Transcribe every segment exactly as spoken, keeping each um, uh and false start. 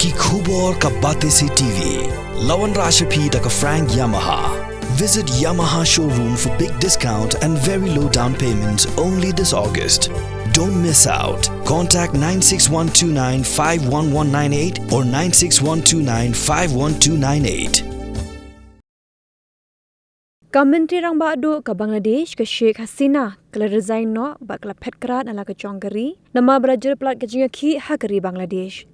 Ki khubor ka Batesi T V. La wanrah sha phi da ka Frank Yamaha. Visit Yamaha showroom for big discount and very low down payment only this August. Don't miss out. Contact nine six one two nine five one one nine eight or nine six one two nine five one two nine eight. Ka Myntri Rangbah Duh ka Bangladesh, ka Sheikh Hasina, ka la resign noh bad ka la phet krad na la ka jong ka ri namar ba la jur palat ka jingïakhih ha ka ri Bangladesh.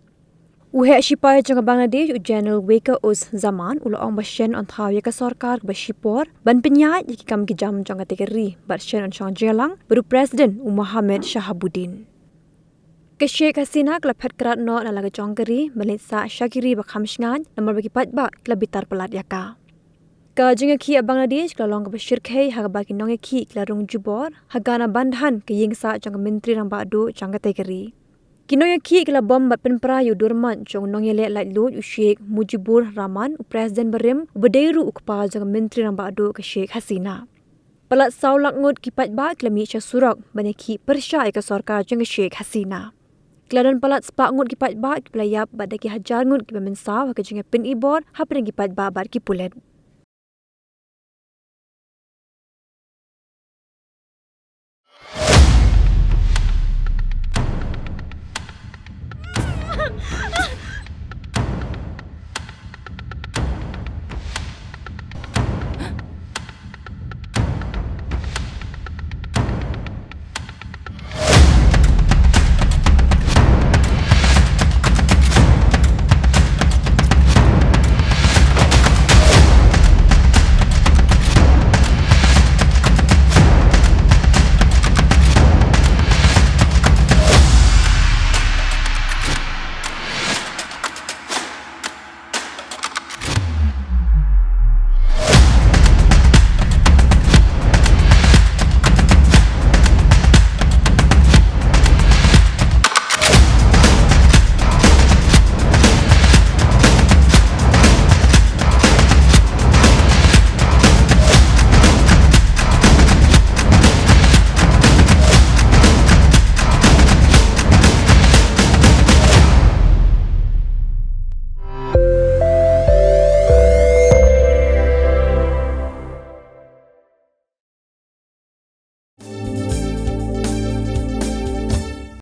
U heh shipai jong ka Bangladesh, u General Waqar-uz-Zaman, u la ong ba shen yn thaw ïa ka sorkar kaba shipor ban pynïaid ïa ki kam ki jam jong kata ka ri bad shen yn shong jingïalang bad u President, u Mohamed Shahabuddin. Ka Sheikh Hasina ka la phet krad noh na la ka jong ka ri ban leit sah sha ki ri ba kham shngaiñ namar ba ki paidbah ki la bitar palat ïa ka. Ka jingïakhih ha Bangladesh ka la long kaba shyrkhei ha kaba ki nongïakhih ki la rung jubor ha Gana Bandhan, ka ïing sah jong ka Myntri Rangbah Duh jong kata ka ri. Ki nongïakhih ki la bom bad pynpra ïa u durmat jong u nongïaleh laitluid, u Sheikh Mujibur Rahman, u President barim, uba dei ruh u kpa jong ka Myntri Rangbah Duh ka Sheikh Hasina. Palat saw lak ngut ki paidbah ki la mih sha surok ban ïakhih pyrshah ïa ka sorkar jong ka Sheikh Hasina. Ki la don palat spah ngut ki paidbah kiba la ïap bad da ki hajar ngut kiba mynsaw ha ka jingïapynïbor hapdeng ki paidbah bad ki pulit.